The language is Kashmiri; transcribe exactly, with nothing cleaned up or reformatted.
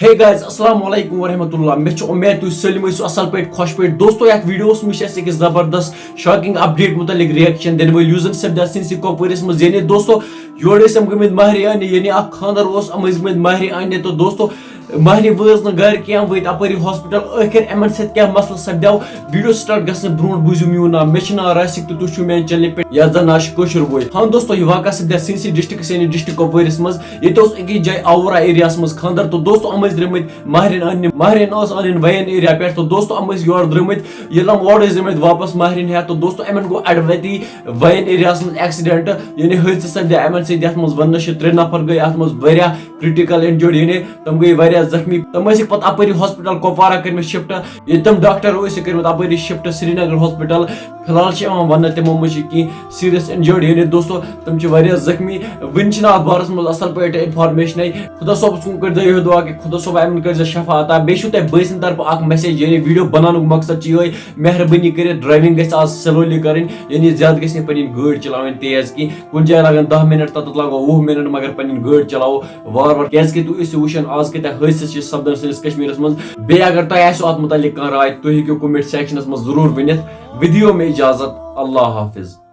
Hey guys, السلام علیکم ورحمۃ اللہ۔ مےٚ چھِ اُمید تُہۍ سٲلِم ٲسِو اَصٕل پٲٹھۍ، خۄش پٲٹھۍ۔ دوستو، یَتھ ویٖڈیوَس منٛز چھِ اَسہِ أکِس زبردست shocking update مُتعلِق reaction دِنہٕ وٲلۍ، یُس زَن سپدیو سٲنِسٕے کۄپوٲرِس منٛز۔ یعنی دوستو، یورٕ ٲسۍ یِم گٔمٕتۍ مہرِ اَننہِ، یعنی اَکھ خانٛدر اوس، یِم ٲسۍ گٔمٕتۍ مہرِ اَننہِ۔ تہٕ دوستو، مہرِ وٲژ نہٕ گَرٕ کینٛہہ، وٲتۍ اَپٲری hospital۔ ٲخِر یِمَن سۭتۍ کیٛاہ مسلہٕ سپدیو، video start گژھنہٕ برونٛٹھ بوٗزِو میون ناو۔ مےٚ چھُ ناو راسِق تہٕ تُہۍ چھِو میٛانہِ channelہِ پٮ۪ٹھ، یَتھ زَن ناو چھُ کٲشُر بوے۔ ہاں دوستو، یہِ واقعہ سپدیو سٲنِسٕے districtس، یعنی district کۄپوٲرِس منٛز۔ ییٚتہِ اوس أکِس جایہِ آورہ areaہَس منٛز خانٛدر، تہٕ دوستو، یِم ٲسۍ درٛٲمٕتۍ مہرِنۍ اَننہِ۔ مہرِنۍ ٲس اَنٕنۍ وین area پٮ۪ٹھ، تہٕ دوستو، یِم ٲسۍ یورٕ درٛٲمٕتۍ۔ ییٚلہِ یِم اورٕ ٲسۍ درٛٲمٕتۍ واپس مہرِنۍ ہٮ۪تھ، تہٕ دوستو، یِمن گوٚو اَڑٕ وَتی وین areaہَس منٛز accident، یعنی حٲدثہٕ سپدیو یِمن سۭتۍ، یَتھ منٛز وَننہٕ چھِ ترٛےٚ نفر گٔے اَتھ منٛز واریاہ critical injured، یعنی تِم گٔے واریاہ زخمی۔ تِم ٲسِکھ پَتہٕ اَپٲری hospital کۄپوارہ کٔرمٕتۍ shift، ییٚتہِ تِم doctor ٲسِکھ کٔرمٕتۍ اَپٲری shift سرینگر hospital۔ فی الحال چھِ یِوان وَننہٕ تِمو منٛز چھِ کینٛہہ serious injured، یعنی دوستو، تِم چھِ واریاہ زخمی۔ وٕنہِ چھِنہٕ اَتھ بارَس منٛز اَصٕل پٲٹھۍ informationٕے۔ خۄدا صٲبَس کُن کٔرۍزیو یِہوٚے دُعا کہِ خۄدا صٲبا یِمَن کٔرۍزِ شفا عطا۔ بیٚیہِ چھُو تۄہہِ بٲے سٕنٛدِ طرفہٕ اَکھ message، یعنی video بَناونُک مقصد چھُ یِہوٚے، مہربٲنی کٔرِتھ driving گژھِ آز slowly کَرٕنۍ، یعنی زیادٕ گژھِ نہٕ پَنٕنۍ گٲڑۍ چَلاوٕنۍ تیز کینٛہہ۔ کُنہِ جایہِ لَگَن دَہ minute، تَتَتھ لَگو وُہ minute، مگر پَنٕنۍ گٲڑۍ چَلاوو وار وار، کیٛازِکہِ تُہۍ ٲسِو وٕچھان آز کۭتیٛاہ حٲدثہٕ چھِ سپدان سٲنِس کشمیٖرَس منٛز۔ بیٚیہِ اگر تۄہہِ آسِوٕ اَتھ مُتعلِق کانٛہہ راے، تُہۍ ہیٚکِو comment sectionَس منٛز ضروٗر ؤنِتھ۔ وۄنۍ دِیِو مےٚ اِجازت، اللہ حافظ۔